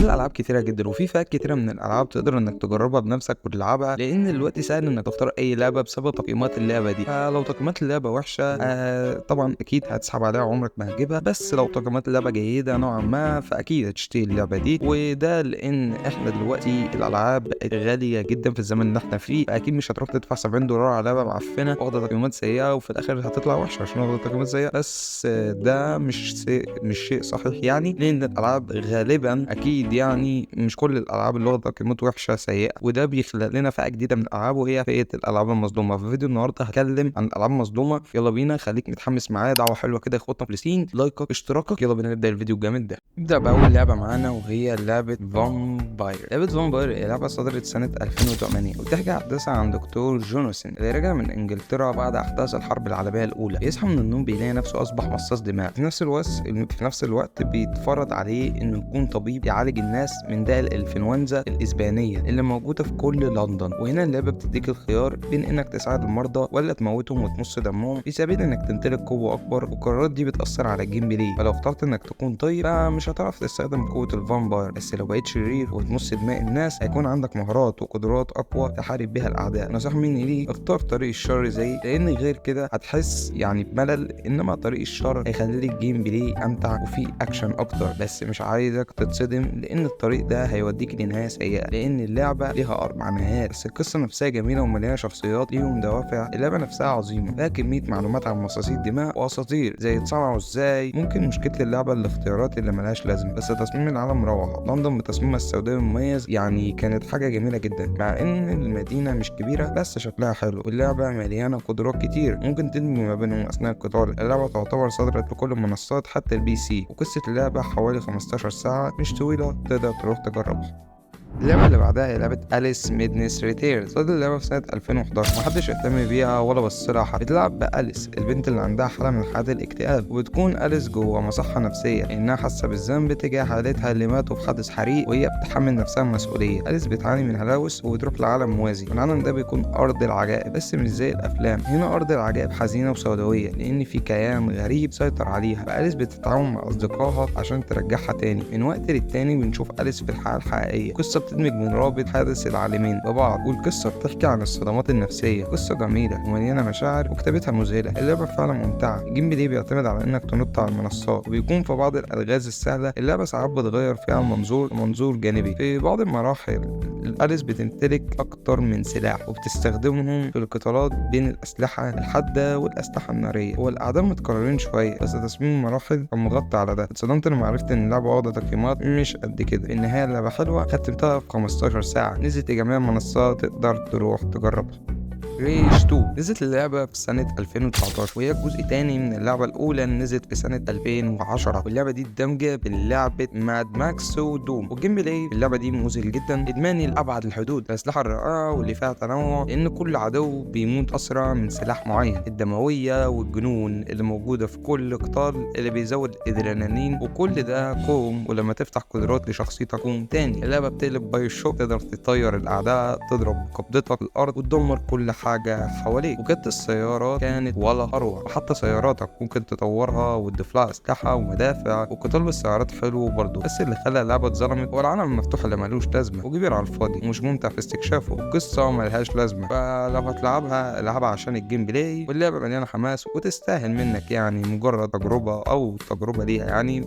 الالعاب كتيرة جدا، وفي فئات كتيرة من الالعاب تقدر انك تجربها بنفسك وتلعبها، لان الوقت سهل انك تختار اي لعبه بسبب تقييمات اللعبة دي. فلو تقييمات اللعبة وحشة طبعا اكيد هتسحب عليها عمرك ما هتجيبها، بس لو تقييمات اللعبة جيدة نوعا ما فاكيد هتشتري اللعبة دي. وده لان احنا دلوقتي الالعاب بقت غالية جدا في الزمن اللي احنا فيه، فاكيد مش هتروح تدفع $70 على لعبه معفنه واخده تقييمات سيئه وفي الاخر هتطلع وحشة عشان واخده تقييمات سيئه. بس ده مش شيء صحيح يعني، لان الالعاب غالبا اكيد يعني مش كل الالعاب اللي واخده تقييمات وحشة سيئه، وده بيخلق لنا فئة جديدة من الالعاب وهي فئة الالعاب المظلومة. في فيديو النهارده هتكلم عن الالعاب المظلومة، يلا بينا، خليك متحمس معايا، دعوه حلوة كده يا اخواتنا مفلسين، لايكك اشتراكك، يلا بينا نبدا الفيديو الجامد ده. نبدا باول لعبه معانا وهي لعبه Vampyr. لعبه Vampyr هي لعبه صدرت سنة 2008 وبتحكي احداثها عن دكتور جونسون اللي رجع من انجلترا بعد احداث الحرب العالمية الاولى. بيصحى من النوم بيلاقي نفسه اصبح مصاص دماء، في نفس الوقت بيتفرض عليه انه يكون طبيب يعالج الناس من داء الانفلونزا الاسبانية اللي موجودة في كل لندن. وهنا اللعبة بتديك الخيار بين انك تساعد المرضى ولا تموتهم وتمص دمهم في سبيل انك تمتلك قوة اكبر، والقرارات دي بتاثر على ال gameplay. فلو اخترت انك تكون طيب فمش هتعرف تستخدم قوة ال vampire، بس لو بقيت شرير وتمص دماء الناس هيكون عندك مهارات وقدرات اقوى تحارب بيها الاعداء. نصيحة مني ليك، اختار طريق الشر زي، لان غير كده هتحس يعني بملل، انما طريق الشر هيخلي ال gameplay امتع وفيه اكشن اكتر. بس مش عايزك تتصدم لان الطريق ده هيوديك لنهاية سيئه، لان اللعبة ليها 4 نهايات، بس القصة نفسها جميلة ومليانة شخصيات ليهم دوافع. اللعبة نفسها عظيمة، فيها كمية معلومات عن مصاصي الدماء واساطير زي اتصنعوا ازاي. ممكن مشكلة اللعبة الاختيارات اللي ملهاش لازمه، بس تصميم العالم روعه. لندن بتصميمها السوداوي المميز يعني كانت حاجة جميلة جدا، مع ان المدينة مش كبيرة بس شكلها حلو، واللعبة مليانة قدرات كتير ممكن تدمج ما بينهم اثناء القتال. اللعبة تعتبر صدرت لكل المنصات حتى ال PC، وقصة اللعبة حوالي 15 ساعة، مش طويلة، تقدر تروح تجربها. اللعبة اللي بعدها هي لعبة Alice Madness Returns. صدرت اللعبة في سنة 2011، محدش اهتم بيها ولا بص لها حتى. بتلعب بأليس البنت اللي عندها حالة من حالات الاكتئاب، وبتكون أليس جوه مصحة نفسية لأنها حاسة بالذنب تجاه عائلتها اللي ماتوا في حادث حريق، وهي بتحمل نفسها المسؤولية. أليس بتعاني من هلاوس وبتروح لعالم موازي، والعالم ده بيكون أرض العجائب، بس مش زي الأفلام. هنا أرض العجائب حزينة وسوداوية لأن في كيان غريب سيطر عليها، فأليس بتتعاون مع أصدقائها عشان ترجعها تاني. من وقت للتاني بنشوف أليس في الحياة الحقيقية. قصة بتدمج من رابط حادث العالمين ببعض، والقصة بتحكي عن الصدمات النفسية. قصة جميلة ومليانة مشاعر وكتابتها مذهلة. اللعبة فعلا ممتعة. ال gameplay بيعتمد على انك تنط على المنصات، وبيكون في بعض الالغاز السهلة اللعبة ساعات بتغير فيها المنظور لمنظور جانبي. في بعض المراحل الأليس بتمتلك أكتر من سلاح وبتستخدمهم في القتالات بين الأسلحة الحادة والأسلحة النارية. هو الأعداء متكررين شوية بس تصميم المراحل كان مغطي على ده. اتصدمت لما عرفت إن اللعبة واخدة تقييمات مش قد كده. في النهاية اللعبة حلوة، ختمتها في 15 ساعة، نزلت لجميع المنصات، تقدر تروح تجربها. Rage 2 نزلت اللعبة في سنة 2019، وهي الجزء الثاني من اللعبة الأولى اللي نزلت في سنة 2010. واللعبة دي الدمجة بين لعبة Mad Max و Doom، وال gameplay في اللعبة دي مذهل جدا، إدماني لأبعد الحدود. الأسلحة الرائعة واللي فيها تنوع، لأن كل عدو بيموت أسرع من سلاح معين، الدموية والجنون اللي موجودة في كل قتال اللي بيزود الأدرينالين، وكل ده كوم. ولما تفتح قدرات لشخصيتك كوم تاني. اللعبة بتقلب BioShock، تقدر تطير الأعداء، تضرب قبضتك الأرض، وتدمر كل حاجة حواليك. وكانت السيارات كانت ولا أروع، وحتى سياراتك ممكن تطورها وتضيف لها أسلحة ومدافع، والقتال بالسيارات حلو برضه. بس اللي خلى اللعبة اتظلمت هو العالم المفتوح اللي ملوش لازمة وكبير على الفاضي ومش ممتع في استكشافه، والقصة ملهاش لازمة. فلو هتلعبها العبها عشان ال gameplay، واللعبة مليانة حماس وتستاهل منك يعني مجرد تجربة أو تجربة ليها، يعني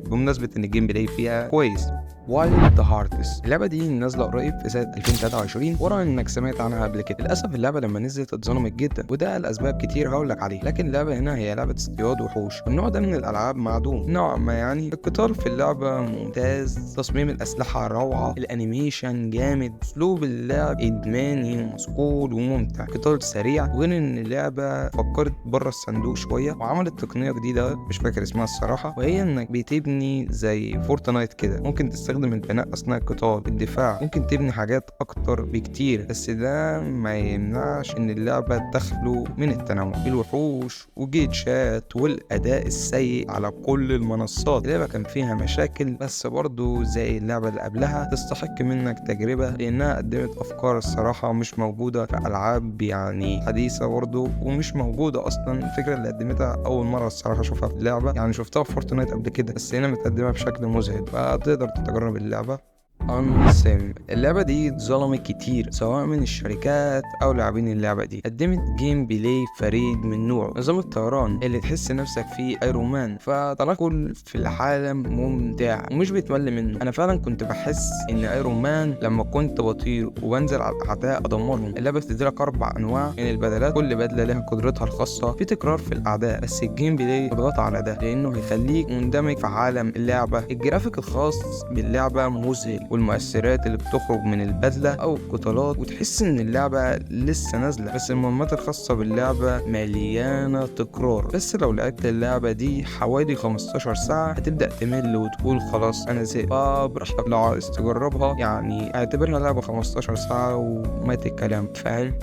بمناسبة إن ال gameplay فيها كويس. Wild Hearts اللعبة دي نازلة قريب في سنة 2023، ورا انك سمعت عنها قبل كده. للأسف اللعبة لما نزلت اتظلمت جدا، وده لأسباب كتير هقولك عليه. لكن اللعبة هنا هي لعبة اصطياد وحوش، والنوع ده من الألعاب معدوم نوعا ما. يعني القتال في اللعبة ممتاز، تصميم الأسلحة روعة، ال animation جامد، أسلوب اللعب إدماني ومصقول وممتع، قتال سريع. وغير إن اللعبة فكرت بره الصندوق شوية وعملت تقنية جديدة مش فاكر اسمها الصراحة، وهي إنك بتبني زي Fortnite كده، ممكن تستخدم البناء أثناء القتال، الدفاع، ممكن تبني حاجات أكتر بكتير. بس ده ما يمنعش إن اللعبة تخلو من التنوع، الوحوش وجيتشات والأداء السيء على كل المنصات. اللعبة كان فيها مشاكل، بس برضو زي اللعبة اللي قبلها تستحق منك تجربة، لأنها قدمت أفكار الصراحة مش موجودة في ألعاب يعني حديثة برضو، ومش موجودة أصلا. الفكرة اللي قدمتها أول مرة الصراحة أشوفها في اللعبة، يعني شفتها في Fortnite قبل كده، بس هنا متقدمة بشكل مذهل، فتقدر تتجرب تجرب اللعبة. Anthem، اللعبة دي اتظلمت كتير سواء من الشركات أو لاعبين. اللعبة دي قدمت gameplay فريد من نوعه، نظام الطيران اللي تحس نفسك فيه Iron Man، فتنقل في العالم ممتع ومش بتمل منه. أنا فعلا كنت بحس إن Iron Man لما كنت بطير وبنزل على الأعداء أدمرهم. اللعبة بتديلك 4 أنواع من البدلات، كل بدلة لها قدرتها الخاصة، في تكرار في الأعداء بس ال gameplay اضغط على ده لأنه هيخليك مندمج في عالم اللعبة. الجرافيك الخاص باللعبة مذهل، والمؤثرات اللي بتخرج من البدلة أو القتالات، وتحس إن اللعبة لسه نازلة. بس المهمات الخاصة باللعبة مليانة تكرار، بس لو لعبت اللعبة دي حوالي 15 ساعة هتبدأ تمل وتقول خلاص أنا زهقت. فبراحتك لو عايز تجربها، يعني اعتبرها لعبة 15 ساعة ومات الكلام، فاهم؟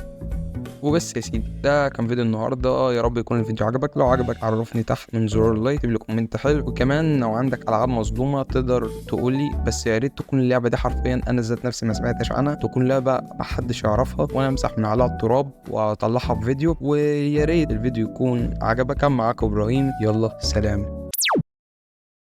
وبس يا سيدي، ده كان فيديو النهارده. يا رب يكون الفيديو عجبك، لو عجبك عرفني تحت من زرار ال like، اكتب لي comment حلو، وكمان لو عندك العاب مظلومة تقدر تقول لي، بس يا ريت تكون اللعبة دي حرفيا انا ذات نفسي ما سمعتش عنها، تكون لعبه محدش يعرفها وانا امسح من عليها التراب واطلعها في فيديو. ويا ريت الفيديو يكون عجبك. كان معاك ابراهيم، يلا سلام.